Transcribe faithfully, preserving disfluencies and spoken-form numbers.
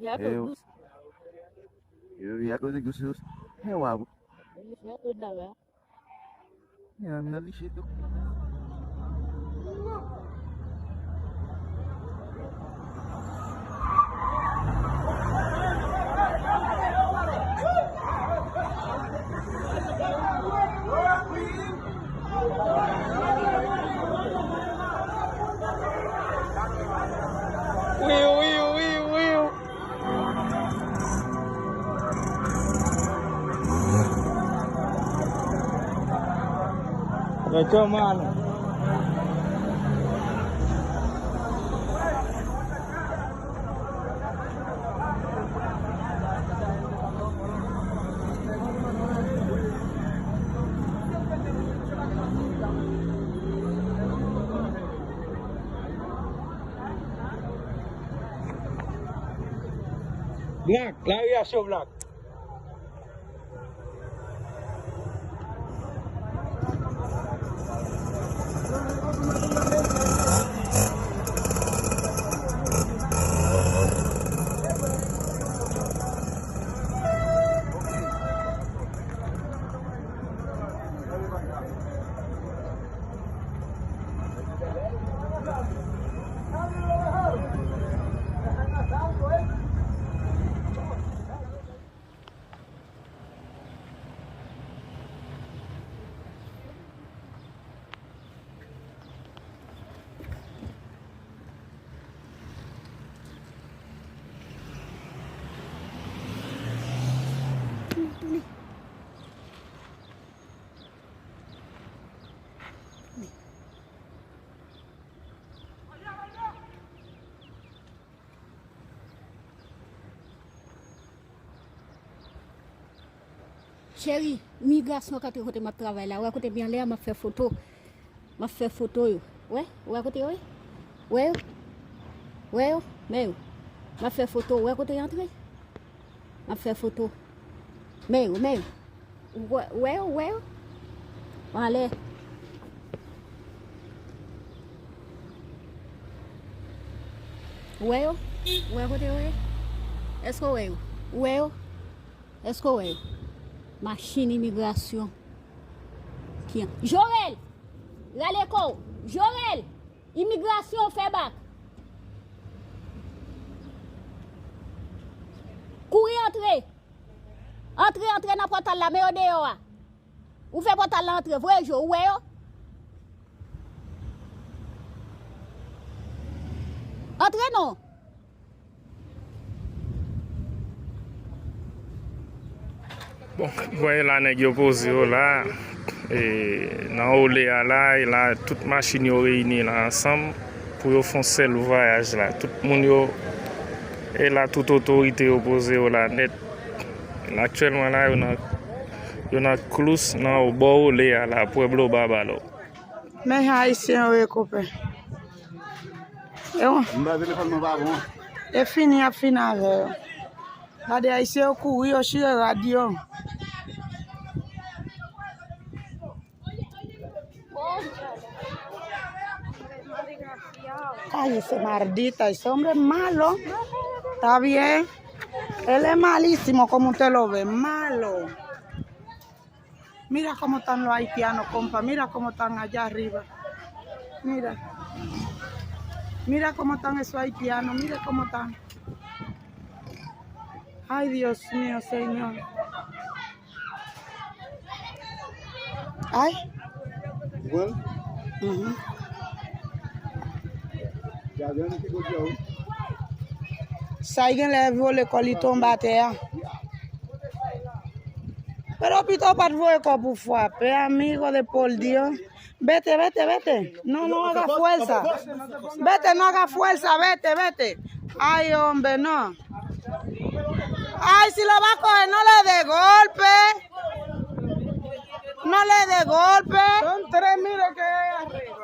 Yo, yo, yo, akoz de gous yo. E wa. Yo, nan liche tou. Wiw, wiw, wiw, wiw. Mete w mal. Black, lari a cho, Black. Cheri, imigrasyon k antre kote m ap travay la. Ou wè kote m ye anlè a, m ap fè foto. M ap fè foto yo. Wè? Ou wè kote yo ye? Wè yo? Wè yo? Men yo. M ap fè foto. Ou wè kote yo antre? M ap fè foto. Men yo, men yo. Ou wè, ou wè yo, ou wè yo? Anlè. Ou wè yo? Ou wè kote yo ye? Èske w wè yo? Ou wè yo? Èske w wè yo? Machin imigrasyon. Ki an-, Jorel! Rale kò w! Jorel! Imigrasyon fè bak! Kouri antre! Antre, antre nan pòtal la, men yo deyò a. Ou fè pòtal la antre, voye je w, ou wè yo? Antre non! Bon, w wè la nèg yo poze yo la, e, nan ole a la, e la tout machin yo reyini la ansanm pou yo fè yon sèl vwayaj la. Tout moun yo, e la tout otorite yo poze yo la nèt. Aktyèlman la, yo nan, yo nan Klous, nan bò ole a la, Pueblo Bávaro. Men jan Ayisyen yo ye, konpè. E w-, m pa telefòn mwen pa bon. E fini, y ap fini avè yo. Gade Ayisyen yo kouri, yo chire rad yo. Ay, ese maldita, ese hombre malo. Está bien. Él es malísimo, como usted lo ve, malo. Mira cómo están los haitianos, compa. Mira cómo están allá arriba. Mira. Mira cómo están esos haitianos. Mira cómo están. Ay, Dios mío, Señor. Ay. Igual. Mhm. Sa genlè vole kò li tonbe atè a. Pero pito pa t voye kò pou frape, amigo de por Dios. Vete, vete, vete. No, no haga fuerza. Vete, no haga fuerza, vete, vete. Ay, hombre, no. Ay, si lo va a coger, no le dé golpe. No le dé golpe. Son tres, mira que hay arriba.